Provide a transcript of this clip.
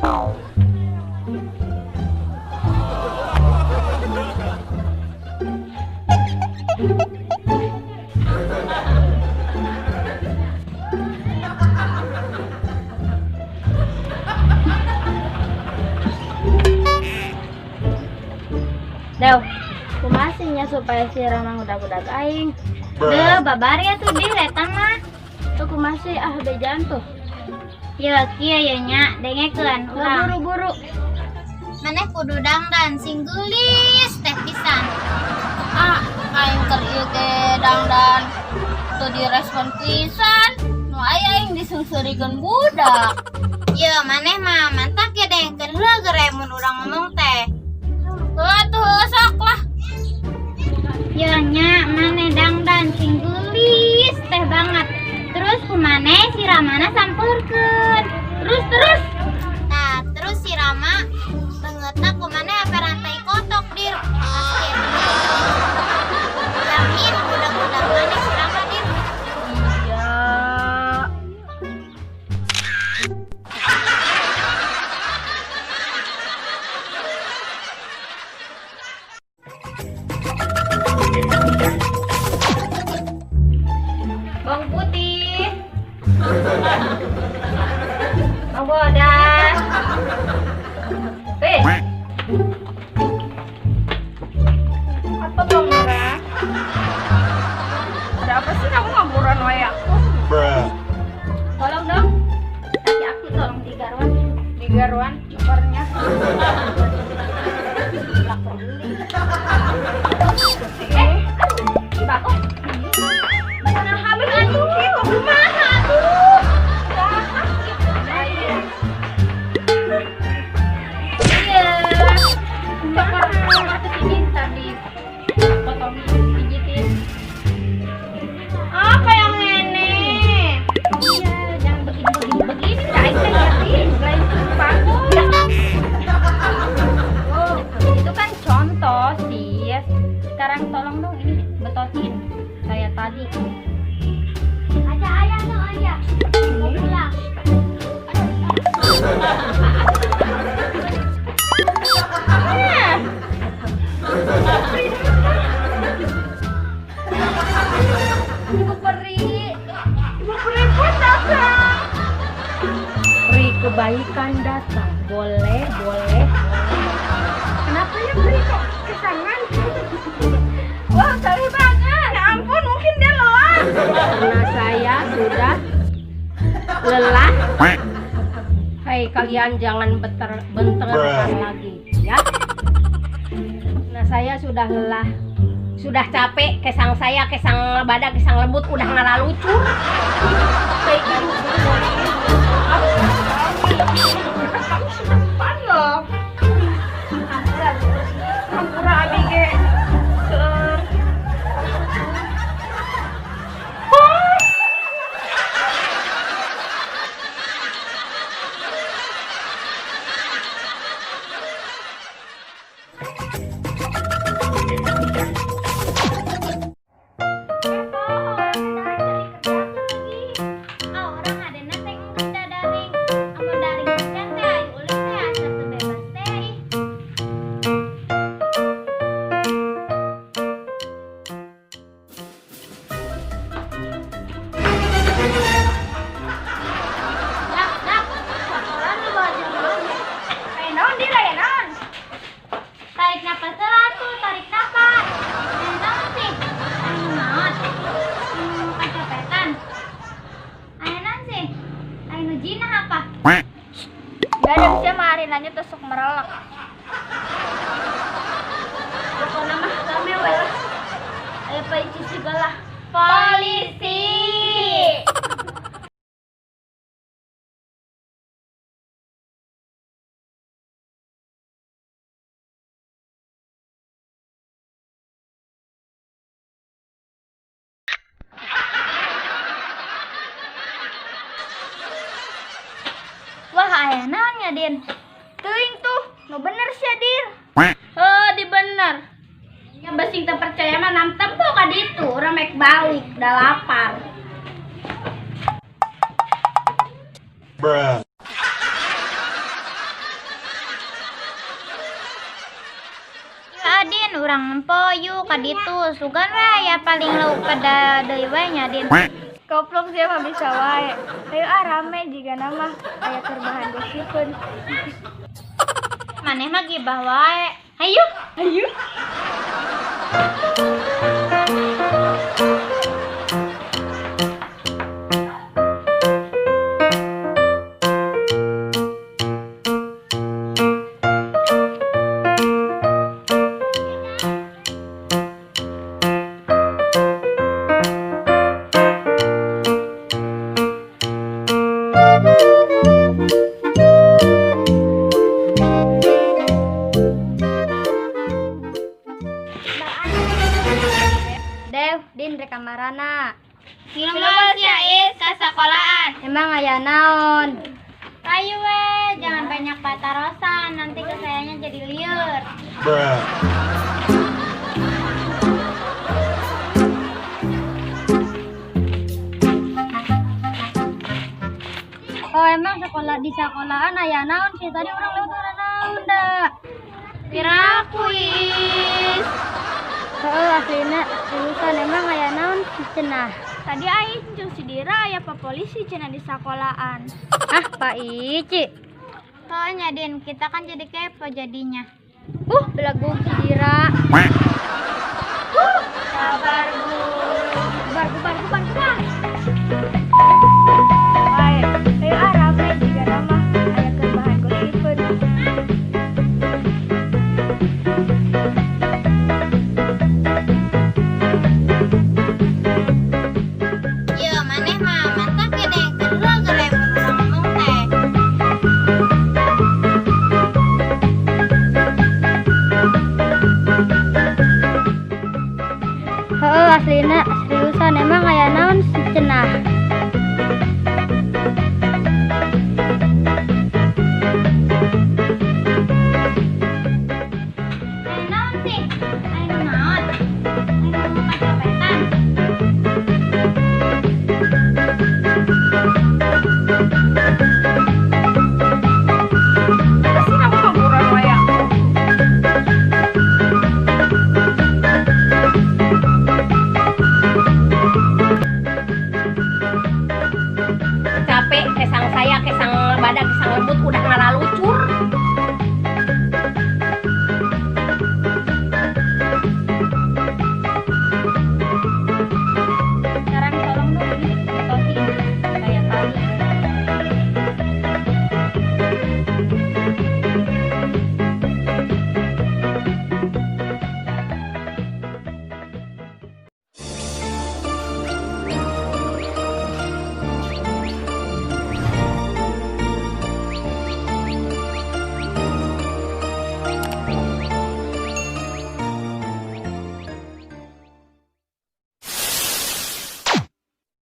Dew, kumaha sih nya supaya si Rama ngudag-udag aing? Deuh, babari atuh dir eta mah. Tuh kumaha sih ah bejaan tuh. Ya kieu ya nya, dengekeun urang. Buru-buru. Maneh kudu dangdan sing geulis teh pisan. Ah, aing keur ieu ge dangdan teu direspon pisan. Nu aya aing diseungseurikeun budak. Ye, maneh mah mantak ge dengekeun heula geure mun urang ngomong teh. Heuh atuh sok lah. Ya nya, maneh dangdan sing geulis teh banget. Terus ku maneh si Ramana sampeurkeun. Terus terus. Nah, terus si Rama beungeutna ku maneh apa rantai kotok dir. Pasti eta mah. Jamin budak-budak maneh si Rama dir. Iya. Bawang putih. Bawang bodas. Eh, Apa bawang merah? Ada apa sih kamu ngaburan wae aku? Tolong dong. Kaki aku tolong digaruan. Digaruan cokornya. Eh, aduh, bako. Mana habis atuh? Kumaha atuh? Iya. Cokor, cokor ke sini ntar dipotongin, pijitin. Apa yang ini? Iya, jangan begini-begini begini, guys. Lain paku. Oh, itu kan contoh sih. Sekarang tolong dong ini betotin kayak tadi. Ayah, ayah dong ayah. Mau pulang. Ibu peri, Ibu peri pun datang. Peri kebaikan datang. Boleh, boleh, boleh. Kenapa ya peri kok kesangan? Wah, sorry banget. Ya ampun, mungkin dia lelah. Karena saya sudah lelah. Hei, kalian jangan benterkan lagi, ya. Nah, saya sudah lelah. Sudah capek, kesang saya, kesang badak, kesang lembut, udah ngalalucu. Baik, Ibu. Kamu sedepan loh. Hampura, hampura abi ge. Seur. Ah, orang adena teh geus da daring. Amun daring pisan teh ayu ulin teh asa teu bebas teh ih. Dak, dak, sakola nu bawa jeung mana? Ayo naon dir, aya naon? Tarik napas heula atuh, tarik napas. Aya naon sih? Aya nu maot. Aya nu kacopetan. Aya naon sih? Aya nu jinah apa? Gak ada bisa marinanya tusuk merelek. Pokoknya mah rame we lah. Ayo polisi segala. Polisi. Wah, aya naon nya, Din? Teuing tuh, nu bener sih Dir. Heuh, di bener. Ya basing teu percaya mah nam tempo ka ditu, urang mek balik, da lapar. Urang nempo yuk ka ditu. Sugan we aya paling lauk pada deui we nya Din. Koplok sia mah bisa wae. Ayo ah rame jigana mah aya keur bahan gosipeun. Maneh mah gibah wae. Hayu. Hayu. Dev, Din rek kamarana. Ngiluan sia Is ka sekolahan. Emang aya naon? Ayo we, jangan banyak patarosan, nanti kesayanya jadi liur. Bruh. Oh emang sekolah di sekolahan aya naon sih tadi orang lewat aya naon da. Piraku Is. Heeh aslina seriusan emang aya naon sih cenah. Tadi aing jeung si Dira aya pa polisi cenah di sekolahan. Ah Pak Ici. Soalnya Din, kita kan jadi kepo jadinya. Belagu si Dira. Sabar Bu. Bubar bubar bubar bubar. Wae. Ayo ah rame jigana mah aya keur bahan gosipeun. Yo, maneh mah mantap gede kedua gere mun ngomong teh. Heeh aslina seriusan emang aya naon sih cenah. Aya naon sih? Aya nu naon? Aya nu kacopetan. Pasti kamu kaburan wae aku. Capek kesang saya, kesang badak, kesang lembut udah ngalalucu.